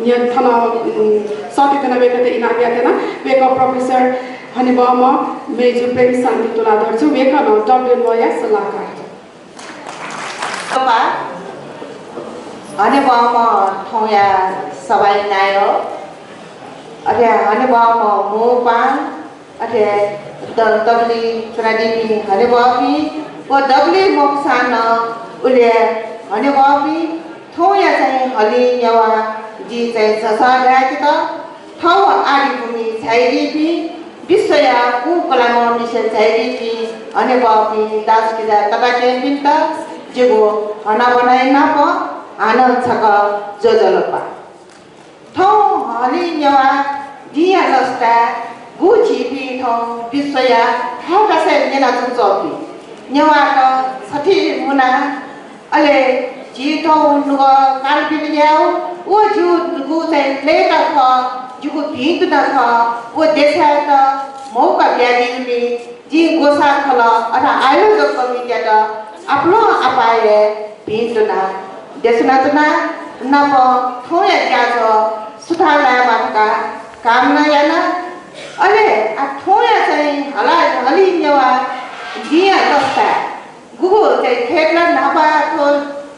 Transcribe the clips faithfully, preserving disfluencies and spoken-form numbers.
न्य-, थन, उम्, सःते धुन वय्कःयात इनाप यायेत्यना। वय्कः प्रोफेसर हनेबहःम्ह मय्जु प्रेम शान्ति तुलाधर छु, वय्कः नं WNYया सल्लाहकार। हनेबहःम्ह थौंया सभाया नायः, अथे हनेबहःम्ह मू पाहां, अथे द-, दबुलिइ च्वनादीपिं हनेबहःपिं व दबुलिइ मखुसां नं उलि हनेबहःपिं, थौंया चाहिँ हलिं नेवाः जिं चाहिँ झसः धायेकेत थौं आदिभूमिइ झायादीपिं, विश्वया कूपलामंनिसें झायादीपिं हनेबहःपिं दाजुकिजा तताकेहेँपिन्त जिगु हनाबना नाप हानं छकः ज्वजलपा। थौं हलिं नेवाः दिंया लसताय् गु झीपिं थौं विश्वया थाय्‌थासय् न्यनाच्वंपिं नेवाःत छथी मुनाः, अले झी थौं नुगः कालबिल यायेगु व जिगु चाहिँ लय्ताः खः, जिगु भिंतुना खः, व देछायेत मौका बियादीगुलिं जिं ग्वसाः खलः अथवा आयोजक कमिटीयात आपालं आपाः हे भिंतुना देछानाच्वना। नापं थौंया ज्याझ्वः सुथां लायेमा धकाः कामना याना। अले आ थौंया चाहिँ हला-, हलिं नेवाः दिंया लसताय् गुगु चाहिँ थेट ला न्हापा थ्व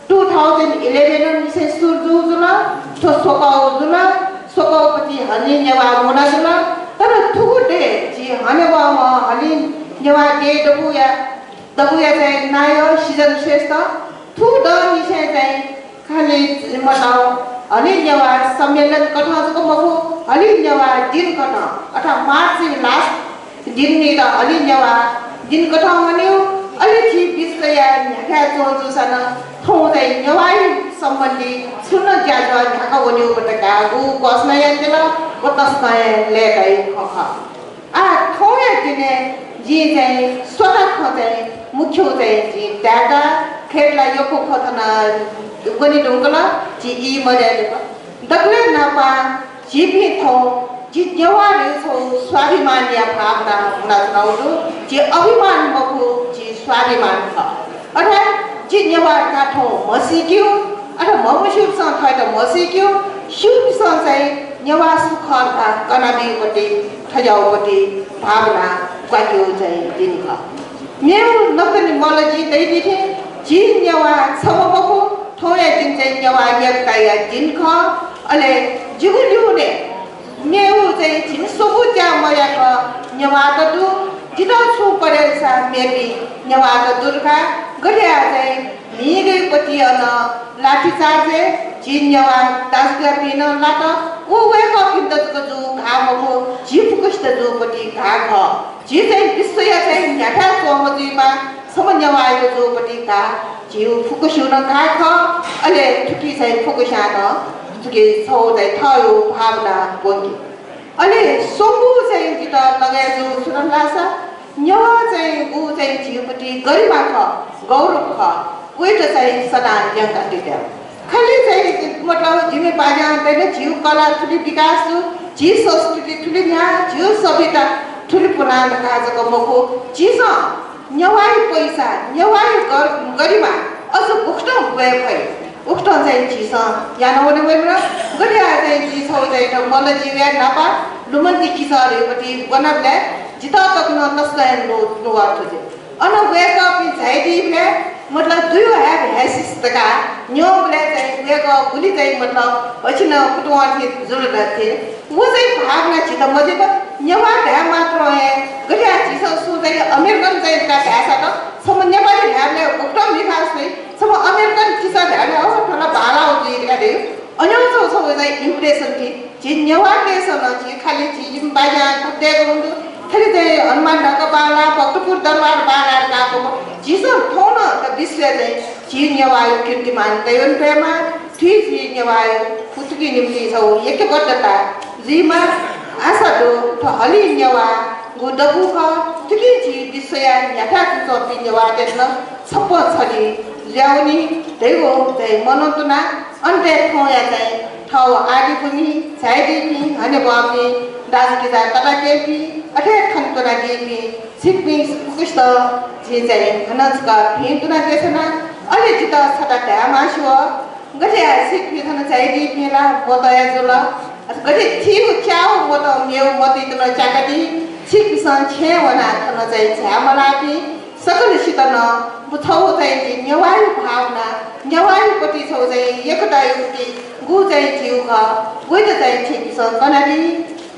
two thousand eleven निसें सुरु जूगु जुल, थ्व स्वकःगु जुल, स्वकःपति हलिं नेवाः मुना जुल। तर थुगु दे झी हनेबहःम्ह हलिं नेवाः देय् दबूया, दबूया चाहिँ नायः सिजन श्रेष्ठ थुगु दंनिसें चाहिँ खालि मतलब हलिं नेवाः सम्मेलन कथं जक मखु, हलिं नेवाः दिन कथं अथवा March last दिनयात हलिं नेवाः दिन कथं वनेगु, अले झी विश्वया न्ह्याथाय् च्वं जूसां नं थौं चाहिँ नेवाः सम्बन्धी छुं नं ज्याझ्वः न्ह्याका वनेगु धकाः घोषणा यानादिल व तसकं हे लय्ताया खँ खः। आ थौंया दिनय् जिं चाहिँ स्वता खँ चाहिँ मुख्य चाहिँ जिं धायेका, खय्‌त ला यक्व खँ थन ग्वने धुंकल, जिं ई मदये धुंकल। दकलय् न्हापां झीपिं थौं जि नेवाः धइगु छगू स्वाभिमानया भावना मुनाच्वनागु दु। जि अभिमान मखु, जि स्वाभिमान खः। अर्थात् जि नेवाः धकाः थौं म्हसीकेगु, अथवा म्हमस्यूपिसं थःत म्हसीकेगु, स्यूपिसं चाहिँ नेवाः सु खः धकाः कनाबीगुपति थज्याःगुपति भावना ग्वाकेगु चाहिँ दिन खः। मेगु नकतिनि मल्ल जिं धयादी थें झी नेवाः छम्ह मखु, थौंया दिन चाहिँ नेवाः एकताया दिन खः। अले जिगु न्ह्यःने मेगु चाहिँ झिंस्वंगू ज्या मयाक नेवाःत दु। जितः छुं परे जूसा मेपिं नेवाःत दु धकाः गथे याः चाहिँ न्हिगय् पति अन लाठीचार्जय् झी नेवाः दाजुकिजापिं नं लात। व वय्कःपिन्त जक जूगु घाः मखु, झी फुक्कसित जूगुपति घाः खः। झी चाहिँ विश्वया चाहिँ न्ह्याथाय् च्वंम्ह जुइमाः, छम्ह नेवाःयात जूगुपति घाः झीगु फुक्कसिगु नं घाः खः। अले थुकी चाहिँ फुक्कस्यां नं थुकी छगू चाहिँ थःगु भावना ब्वंकी। अले स्वंगू चाहिँ जितः लगय् जूगु छु धाःसा नेवाः चाहिँ गु चाहिँ झीगुपति गरिमा खः, गौरव खः, वयात चाहिँ सदां ल्यंकातयाः। खालि चाहिँ मतलब जिमि बाज्यां चाहिँ झीगु कला थुलि विकास जू, झी संस्कृति थुलि न्ह्याः, झीगु सभ्यता थुलि पुलां धकाः जक मखु, झीसं नेवाःया पैसा, नेवाःया गर-, गरिमा अझ गुकथं ब्वये फइ, उकथं चाहिँ झीसं याना वने वइबलय् गथे याः चाहिँ जि छगू चाहिँ थ्व मल्ल जिया न्हापा लुमन्ति किचः धइगुपति ब्वनाबलय् जितः तक नं तसकं हे नु-, नुगः थुजे। अन वय्कःपिं झायादीबलय् मतलब do you have hashish धकाः न्यंबलय् चाहिँ वय्कः गुलि चाहिँ मतलब अझ नं कुतुहल थें जुल धाःसा व चाहिँ भावना झीत मदय्क। नेवाः धाये मात्रं हे गथे याः झीसं सुं चाहिँ अमेरिकन चाहिँ धकाः धाःसा त छम्ह नेपाली धायेबलय् उकथं मिखा स्वइ, छम्ह अमेरिकन किचः धायेबलय् अ थ्व ला बांलाःगु जुइ धकाः धाइ। अज्याःगु छगू चाहिँ impression थी। झी नेवाःतय्सं नं झी खालि झी इमि बाज्यां थथे धयागु दु, थथे चाहिँ हनुमान ढाका बांलाः, भक्तपुर दरबार बांलाः धकाः मखु। झीसं थौं नं थ्व विश्वय् चाहिँ झी नेवाःया कीर्तिमान तयावने फयेमा, थुकी झी नेवाःया फुतुकी निम्तिं छगू ऐक्यबद्धता जुइमा। आशा दु थ्व हलिं नेवाः गु दबू खः, थुकी झी विश्वया न्ह्याथाय् च्वंपिं नेवाःतय्त नं छप्पँ छधी जुयावनी धइगु चाहिँ मनंतुना। अन्तय् थौंया चाहिँ थःगु आदिभूमिइ झायादीपिं हनेबहःपिं दाजुकिजा तताकेहेँपिं, अथे थन च्वनादीपिं छिकपिं फुक्कसित जिं चाहिँ हानं छकः भिंतुना देछाना। अले जितः छता धायेमास्ति वः, गथे याये छिकपिं थन झायादीपिं ला मतया जुल। अथे गथे थीगु च्यागू मतं मेगु मतयात नं च्याकादी। छिकपिंसं छेँय् वनाः थन चाहिँ झाये मलाःपिं सकलसित नं व छगू चाहिँ झी नेवाःया भावना, नेवाःया प्रति छगू चाहिँ एकताया प्रति गु चाहिँ झीगु खः, वइत चाहिँ छिकपिंसं कनादी।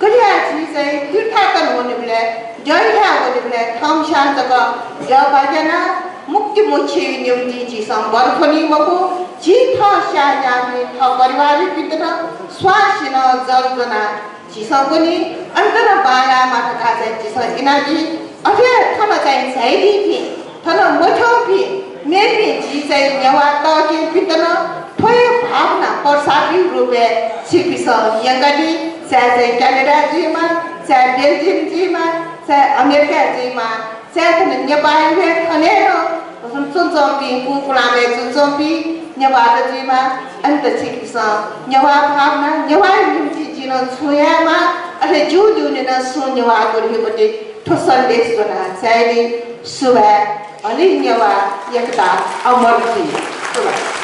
गथे याये झी चाहिँ तीर्थाटन वनेबलय्, द्यःथाय् वनेबलय् थःम्हस्यां जक द्यः बाज्यानाः मुक्ति मोक्षया निंतिं झीसं वर फ्वनी मखु, झी थः स्याःन्याःपिं थः परिवारयापिन्त नं स्वांसिनं जल ज्वनाः झीसं ब्वनी, अन नं बांलायेमा धकाः चाहिँ झीसं इनादी। अथे थन चाहिँ झायादीपिं, थन मथ्यंपिं मेपिं झी चाहिँ नेवाः तःकेहेँपिन्त नं थ्व हे भावना प्रसारया रूपय् छिकपिंसं यंकादी। चाहे चाहिँ क्यानाडा जुइमा, चाहे बेल्जियम जुइमा, चाहे अमेरिका जुइमा, चाहे थन नेपालय् हे थन हे नं च्वनाच्वंपिं, कुकुलामय् च्वनाच्वंपिं नेवाःत जुइमा, अन नं छिकपिंसं नेवाः भावना, नेवाःया निंतिं जिं नं छुं यायेमाः, अथे जिगु दुने नं सुं नेवाः दु धइगु प्रति थ्व सन्देश ज्वनाः झायादी। सुभाय्। हलिं नेवाः एकता अमर जुइ। सुभाय्।